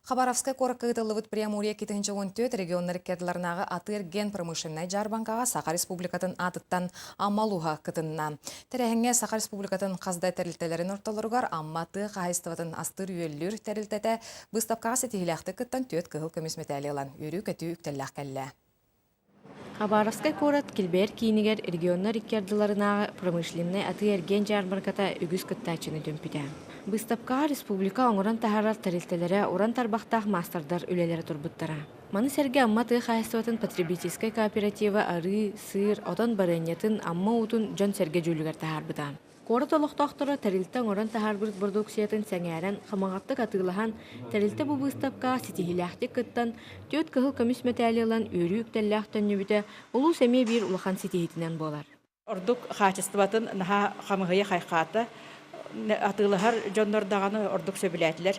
Хабаровскай куоракка ыытыллыбыт Приамурье 2014 регионнар иккардыларынааҕы атыы-эргиэн промышленнай дьаарбаҥкаҕа Саха Республикатын аатыттан Амма улууһа кытынна. Тэрээһиҥҥэ Саха Республикатын хас да тэрилтэлэрин ортолоругар Амма тыа хаһаайыстыбатын астыыр-үөллүүр тэрилтэтэ быыстапкаҕа ситиһиилээхтик кыттан түөрт кыһыл көмүс мэтээли ылан үөрүү-көтүү үктэллээх кэллэ. Хабаровскай куорат килбэйэр киинигэр регионнар икки ардыларынааҕы промышленнай атыы-эргиэн дьаарбарката үгүс кыттааччыны түмпүтэ. Быыстапкаҕа республика оҥорон таһаарар тэрилтэлэрэ уран тарбахтаах маастардар үлэлэрэ турбуттара. Маны сэргэ Амма тыа хаһаайыстыбатын потребительскай кооператива арыы, сыыр, отон барыанньатын, Амма уутун дьон-сэргэ дьүүлүгэр таһаарбыта. Куорат олохтоохторо тэрилтэ оҥорон таһаарбыт бородууксуйатын сэҥээрэн, хамаҕатык атыылаһан, тэрилтэ бу быыстапкаҕа ситиһиилээхтик кыттан, түөрт кыһыл көмүс мэтээли ылан үөрүү үктэллээх төннүбүтэ улуус эмиэ биир улахан ситиһиитинэн буолар. Ордук хаачыстыбатын наһаа хамыһыйа хайхаата. Атыылаһар дьоннор даҕаны ордук сөбүлээтилэр.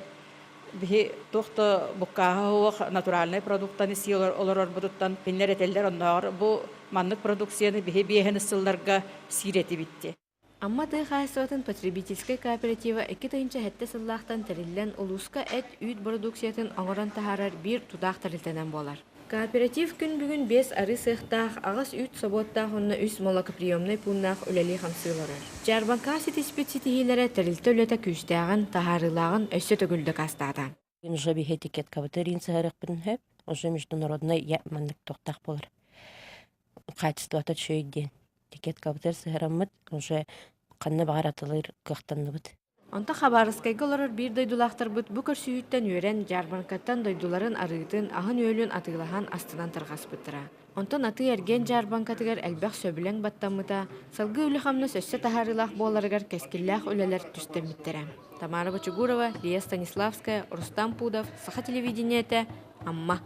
Биһи туох да буккааһа суох натуральнай продуктаны сии олорорбутуттан кинилэр этэллэр оннооҕор бу маннык продукцияны биһи биэһин сылларга сиир этибит дии. Амма тыа хаһаайыстыбатын потребительскай кооператива 2007 сыллаахтан тэриллэн улууска эт-үүт бородууксуйатын оҥорон таһаарар биир тутаах тэрилтэнэн буолар. Кооператив күн бүгүн биэс арыы сыахтаах, аҕыс үүт собуоттаах уонна үс молокоприемнай пууннаах үлэлии-хамсыы олорор. Дьаарбаҥкаҕа ситиспит ситиһиилэрэ тэрилтэ үлэтэ күүстээҕин, таһаарыылааҕын өссө төгүл дакаастаата. Уже биһи этикеткабыты рин сыһарыахпытын сөп, уже международный я маннык туохтаах буолар. Качествота үчүгэй диэн. Этикеткабытыгар сыһараммыт уже ханна баҕар атылыыр кыахтанныбыт. Онтон Хабаровскайга олорор биир дойдулаахтарбыт бу көрсүһүүттэн үөрэн, дьаарбаҥкаттан дойдуларын арыытын, аһын-үөлүн атыылаһан астынан тарҕаспыттара. Онтон атыы-эргиэн дьаарбаҥкатыгар элбэх сөбүлэҥ баттаммыта, салгыы үлэ-хамнас өссө таһаарыылаах буоларыгар кэскиллээх үлэлэр түстэммиттэрэ. Тамара Бочугурова, Лия Станиславская, Рустам Пудов, Саха телевидениетэ, Амма.